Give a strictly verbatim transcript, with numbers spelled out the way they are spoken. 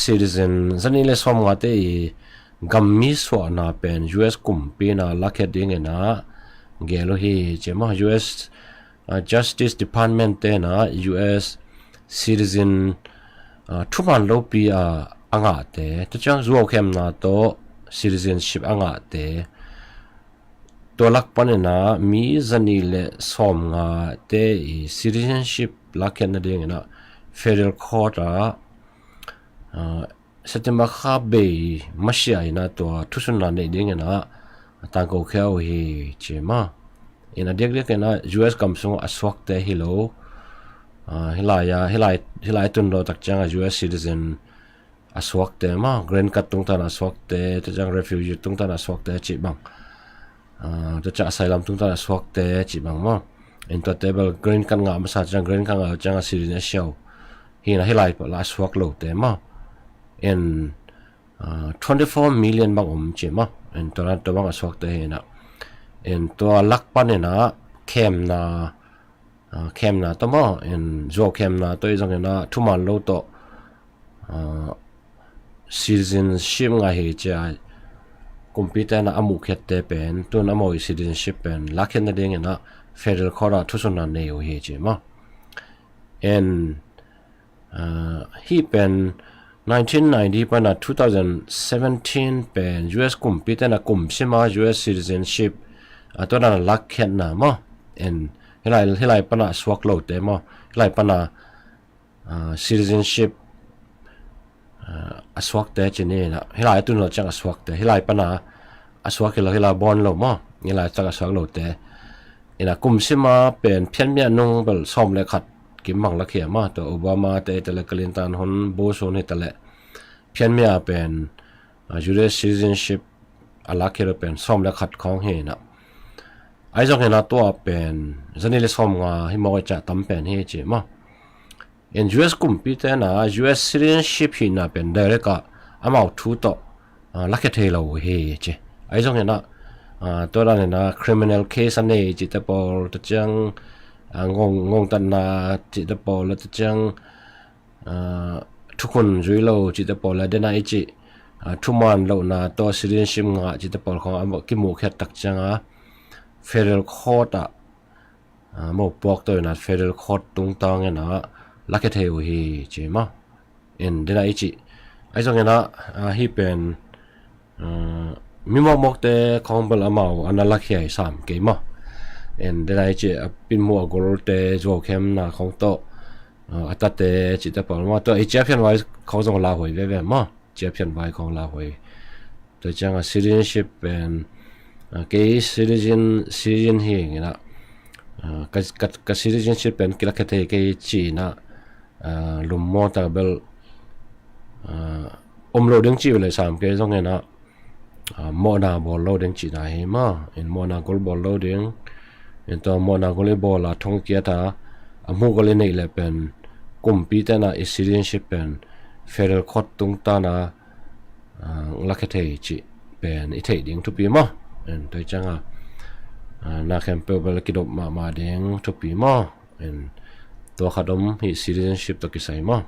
citizen zanih le sawmngate i gammi suahna pen U S kumpi in a lakhiat dingin a gel uh hi ci maw. U S uh, Justice Department te in a U S citizen uh, thuman lopi a a ngahte, tua ciang zuaukhemna tawh citizenship a ngahte, tua lak panin a mi zanih le sawmngate i citizenship lakhiat nadingin a federal court ah uh, September kha bei masiah in a tua thusunna neih dingin a tangko khia uh hi ci maw. In a diakdiak in a U S gam sung a suakte hi lo, uh, hilai a hilai hilai tun lo tak ciang a U S citizen a suakte maw, green card tungtan a suakte, tua ciang refugee tungtan a suakte cih bang, uh, tua ciang asylum tungtan a suakte cih bang maw. In tuate bel green card ngah masa ciang green card ngah ciang a citizen a siau hi in a hilai pah la a suak lote maw. In uh, twenty four million bang om ci maw. In tua tua bang a suakte hi in a, in tua lak panin a khemna uh, khemna tawh maw, in zuaukhemna tawh i zongin a thuman lo tawh uh, citizenship ngah hi ci a kumpite in a a muhkhiatte pen tun a mau i citizenship pen lakhiat nadingin a federal court ah thusunna nei uh hi ci maw. In uh, hi pen nineteen ninety pan a two thousand seventeen pen U S kumpite in a kum sima U S citizenship uh, tua dan a lakhiatna maw. In hilai hilai pan a suak lote maw, hilai pan a uh, citizenship uh, a suakte ci ni in a, hilai a tun lo ciang a suakte, hilai pan a a suak hi lo, hilai born lo maw, hilai ciang a suak lote. In a kum sima pen phianmia nung bel sawm le khat kim bang lakhia maw, tua Obama te hi ta le, Clinton hun, Bush hun hi ta le, phianmia pen uh, U S citizenship a lakhiat uh pen sawm le khat khawng hi in a. Ahi zongin a tua pen zanih le sawmnga hi maw, i ciah tam pen hi ci maw. In U S kumpite in a U S citizenship hihna pen direct ah amau thu tawh uh, lakhia thei lo uh hi ci. Ahi zongin a uh, tua dan in a criminal case a nei cihte pawl, tua ciang uh, ngong, ngongtatna cihte pawl, tua ciang uh, thukhun zui lo cihte pawl, a dena i cih uh, thuman lohna tawh citizenship ngah cihte pawl khawng a kimuhkhiat tak ciang a federal court ah uh, mawpuak tawh in a federal court tungtang in a lakhia thei uh hi ci maw. In dena i cih, ahi zongin a uh, hi pen uh, mi mawkmawkte khawng bel amau a na lakhia hi sam kei maw. In dena i cih, a pinmuh a golte, zuaukhemna khawng tawh uh, a tate cihte pawl maw, tua i ciah phianvai khawng zong lauhuai veve maw. Ciah phianvai khawng lauhuai. Tua ciang a citizenship pen uh, kei citizen citizen hi in a uh, ka, ka, ka citizenship pen kilakhia thei kei ci in a uh, lum maw, tak bel uh, om lo ding cih uh le sam kei zongin a uh, mawhna bawl lo ding cihna hi maw. In mawhna gol bawl lo ding, in tua mawhna gol i bawl a thong kiat a a hmuh gol i neih le pen kumpite in a i citizenship pen federal court tungtan a uh, lakhia thei cih pen i theih ding thupi maw. In tua ciang a uh, na khempeuh bel kidop mahmah ding thupi maw. In tua khat om hi, citizenship tawh kisai maw.